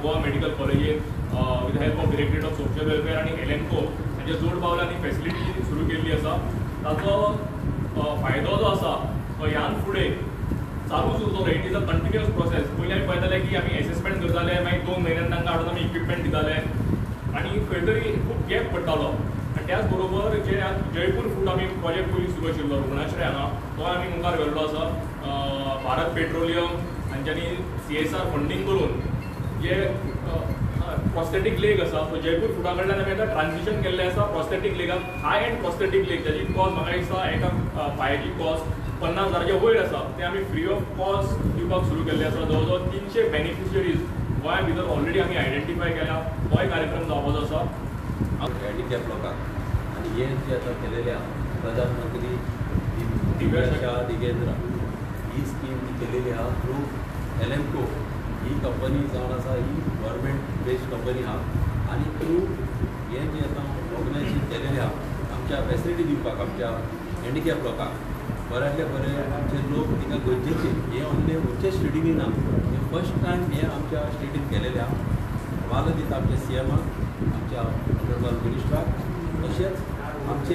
Goa medical कॉलेजीन with help of directorate of social welfare आनी एलएनको हांच्या जोड पावलांनी फॅसिलिटी सुरू केल्ली आसा. ताचो फायदो जो आसा तो ह्यान फुडें चालूच उरतलो. It is a continuous process. पयलीं आमी पळयताले की आमी एसेसमेंट करताले, मागीर 2 म्हयन्यान तांकां हाडून आमी इक्विपमेंट दिताले आनी खंय तरी खूब गॅप पडटालो. आनी त्याच बरोबर जे जयपूर फूट आमी प्रोजेक्ट पयलीं सुरू आशिल्लो रुग्णाश्रय हांगा, तो आमी मुखार व्हेल्लो आसा. भारत पेट्रोलियम हांच्यांनी CSR funding करून जे प्रॉस्थेटीक लेग आसा तो जयपूर फुटा कडल्यान आमी आतां ट्रान्जिशन केल्लें आसा प्रॉस्थेटीक लेगाक. हाय एंड प्रॉस्थेटीक लेग जाची कॉस्ट म्हाका दिसता एका पांयाची कॉस्ट 50,000च्या वयर आसा, ते आमी फ्री ऑफ कॉस्ट दिवपाक सुरू केल्ले आसा. जवळ जवळ 300 बेनिफिशरीज गोंया भितर ऑलरेडी आमी आयडेंटिफाय केल्या. होय कार्यक्रम जावपाचो आसा हँडिकॅप लोकांक. आनी हें जें आतां केलेलें आसा प्रधानमंत्री दिव्य दिगेंद्र ही स्कीम जी केलेली आसा थ्रू एलएमको ही कंपनी जावन आसा, ही गव्हर्मेंट बेस्ड कंपनी आसा आनी थ्रू हें जें आतां ऑर्गनायजेशन केलेलें आसा आमच्या फॅसिलिटी दिवपाक आमच्या हँडिकॅप लोकांक बऱ्यांतले बरे आमचे लोक तिंगा गरजेचे. हें ओन्ली खंयचे स्टेटींनी ना, हें फर्स्ट टायम हें आमच्या स्टेटीन केलेलें आसा. वालो दिता आमच्या सीएमाक, आमच्या ऑनरेबल मिनिस्टराक, तशेंच आमचे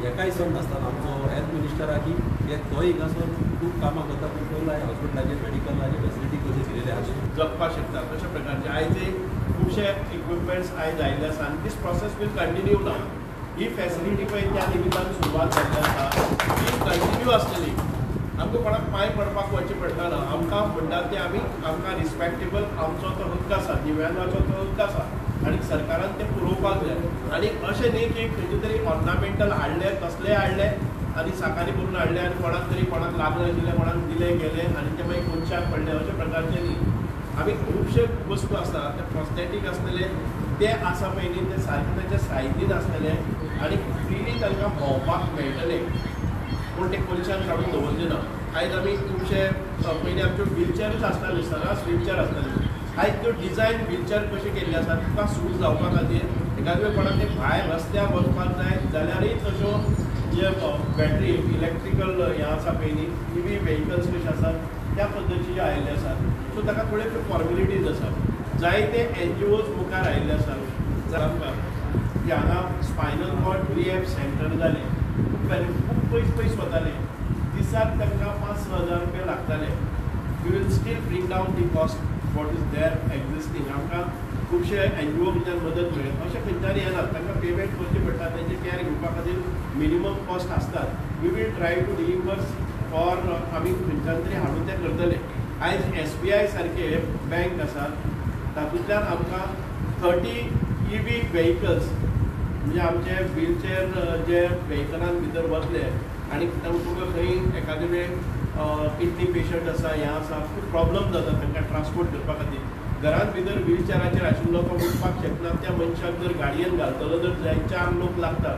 हेकाय सण नासतना आमचो हेल्थ मिनिस्टराक हे तोय हिंगासर खूब कामां करता, पूण तो हॉस्पिटलाचेर मेडिकलाचेर फॅसिलिटी कशी दिलेली आसा जगपाक शकता तशा प्रकारचे आयज एक खुबशे इक्विपमेंट्स आयज आयिल्ले आसा आनी this process will continue now. He facility पळय त्या निमित्तान सुरवात जाल्ली आसा, ही कंटिन्यू आसतली. आमकां कोणाक पांय पडपाक वचचें पडटा ना. आमकां म्हणटात ते आमी आमकां रिस्पेक्टेबल आमचो तो हक्क आसा, दिव्यांगाचो तो हक्क आसा आनी सरकारान तें पुरोवपाक जाय. आनी अशें न्ही की खंयचे तरी ऑर्नामेंटल हाडले, कसलेय हाडले आनी साकांनी भरून हाडले आनी कोणाक तरी कोणाक लागनाशिल्लें कोणाक दिलें गेलें आनी तें मागीर कोनशाक पडलें अशें प्रकारचें न्ही. आमी खुबशे वस्तू आसा ते प्रॉस्थेटीक आसतले ते आसा पळय न्ही, ते सारके तांच्या सायजीन आसतले आनी फ्रिली तांकां भोंवपाक मेळटलें, पूण ते कोनशान काडून दवरचे ना. आयज आमी खुबशे पयलीं आमच्यो व्हिलचॅरूच आसताल्यो, सरास व्हिलचॅर आसताल्यो. आयज त्यो डिजायन व्हिलचॅर कशे केल्ले आसा तुका सूट जावपा खातीर एखाद्या वेळ कोणाक ते भायर रस्त्यार वचपाक जाय जाल्यारय तश्यो जे बॅटरी इलेक्ट्रिकल हें आसा पळय न्ही, इवी व्हेकल्स कशे आसात त्या पद्दतीचे आयिल्ले आसात. सो ताका थोड्यो फॉर्मेलिटीज आसात. जायते NGOs मुखार आयिल्ले आसात आमकां की हांगा स्पायनल कॉर्ड रिहॅब सेंटर जालें, खूब पयस पयस वताले, दिसाक तांकां 5-6 हजार रुपया लागताले. We will still bring down the cost what is there existing. आमकां खुबशे NGO कडल्यान मदत मेळ्ळी, अशें खंयच्यान येनात, तांकां पेमेंट करचें पडटा, तांचें कॅर घेवपा खातीर मिनिमम कॉस्ट आसतात. We will try to reimburse or आमी खंयच्यान तरी हाडून तें करतले. आयज SBI सारके बँक आसात, तातूंतल्यान आमकां 30 EV vehicles म्हणजे आमचे व्हिलचॅर जे व्हेकलान भितर वतले आनी तुका खंय एखादे वेळ किडनी पेशंट आसा, हें आसा, खूब प्रॉब्लम जाता तांकां ट्रान्सपोर्ट करपा खातीर. घरांत भितर व्हिलचॅराचेर आशिल्लो तो उठपाक शकना, त्या मनशाक जर गाडयेन घालतलो जर जाय 4 लोक लागतात.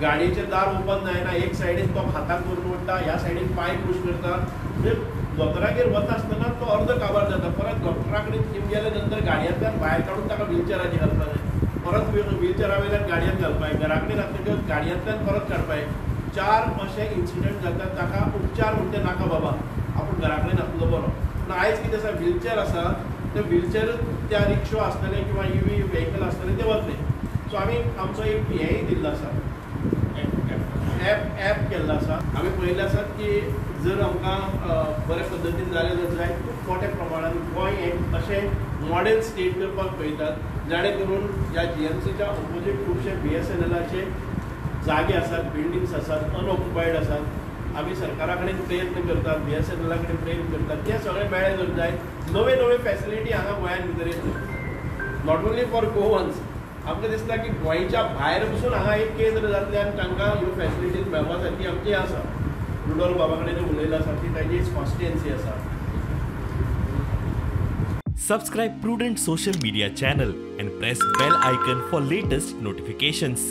गाडयेचें दार ओपन जायना, एक सायडीन तो हाताक करून उडटा, ह्या सायडीन पांय पूश करता, म्हणजे दोतोरागेर वता आसतना तो अर्द काबार जाता. परत डॉक्टरा कडेन थीम गेले नंतर गाडयेंतल्यान भायर काडून ताका व्हिलचॅराचेर घालपाक जाय, परत व्हिलचॅरा वयल्यान गाडयेन घालपाक जाय, घरा कडेन आसतकीर गाडयेंतल्यान परत काडपाक जाय. 4 अशे इन्सिडंट जातात, ताका उपचार म्हणटे नाका बाबा, आपूण घरा कडेन आसलो बरो. पूण आयज कितें आसा, व्हिलचॅर आसा, ते व्हिलचॅर त्या रिक्शो आसतले किंवा इवी व्हेकल आसतले ते वतले. सो आमी आमचो एक हेंय दिल्लो आसा, एप केल्लो आसा. आमी पळयल्लें आसात की जर आमकां बऱ्या पद्दतीन जालें जर जायत खूब मोठ्या प्रमाणान गोंय एक अशें मॉडेल स्टेट करपाक पळयतात, जाणे करून ह्या GMCच्या ओपोजीट खुबशे BSNLाचे जागे आसात, बिल्डिंग्स आसात, अनऑक्युपायड आसात. आमी सरकारा कडेन प्रयत्न करतात, BSNLा कडेन प्रयत्न करतात, ते सगळे मेळ्ळे जर जायत नवे नवे फॅसिलिटी हांगा गोंयांत भितर येतल्यो, not only for Goans. आमकां दिसता की गोंयच्या भायर पसून हांगा एक केंद्र जातलें आनी तांकां ह्यो फॅसिलिटीज मेळपा सारकी आमची आसा. रुडोल्फ बाबा कडेन उलयलां आसा ती ताजी कॉन्स्टिट्युएन्सी आसा. Subscribe Prudent social media channel and press bell icon for latest notifications.